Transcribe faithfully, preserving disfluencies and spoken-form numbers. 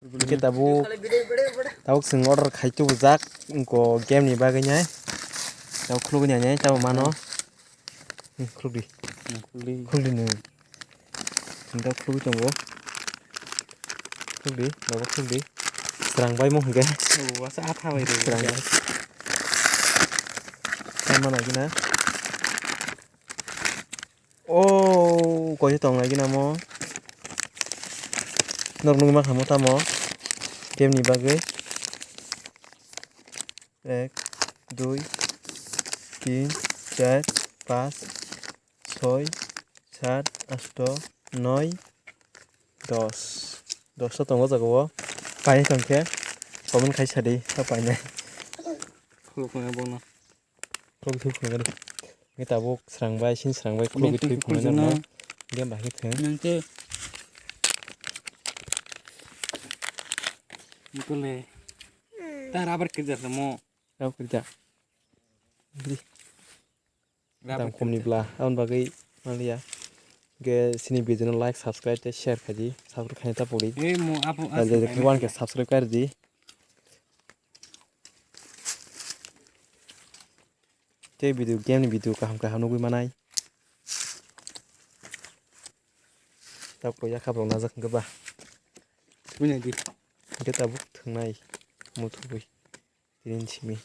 Hwnkhe tabuk, tabuk chwng order khai tubujak, wngko game ni bagwi nai. Tabuk khulugwi nai nai, tabuk mano. Hmm, khulugdi. Hmm, khulugdi. Khulugdi nung. Chwng tabuk khulugwi tongo. Khulugdi, baba khulugdi. Srang bai mo hwnkhe. Oh, asa atha bai rw. Srang bai. Tamo nai gina. Oh, koi tong nai gina mo. Norok nugwi mankha mo tamo. Game ni bagwi. Ek, dui, tin, char, panch, soi, sat, asto, noi, dos. Dos ta tongo jaga o. Painai tongkhe. Comment khai sadi, ta painai. Khulukna bono. Khuluk thwi phunukgani. Hwnkhe tabuk srang bai, sin srang bai, khuluk thwi phunukgani no. Game bahai thwng. Nang khe. Nang khe le. Ta rubber kirja samo. Rubber kirja. Dam khumni bwla, aboni bagwi manliya. Hwnkhe chini video no like, subscribe tei share khaidi, subscribe khaina ta pudi. Ei mo apo. Jai jai khe one K subscribe kari di. Tei video, game ni video kaham kaham nugwi manai. Tabuk yakha borok najak hwnkhe ba. Thwinai di. Hwnkhe tabuk thwngnai muthubwi. Tini simi.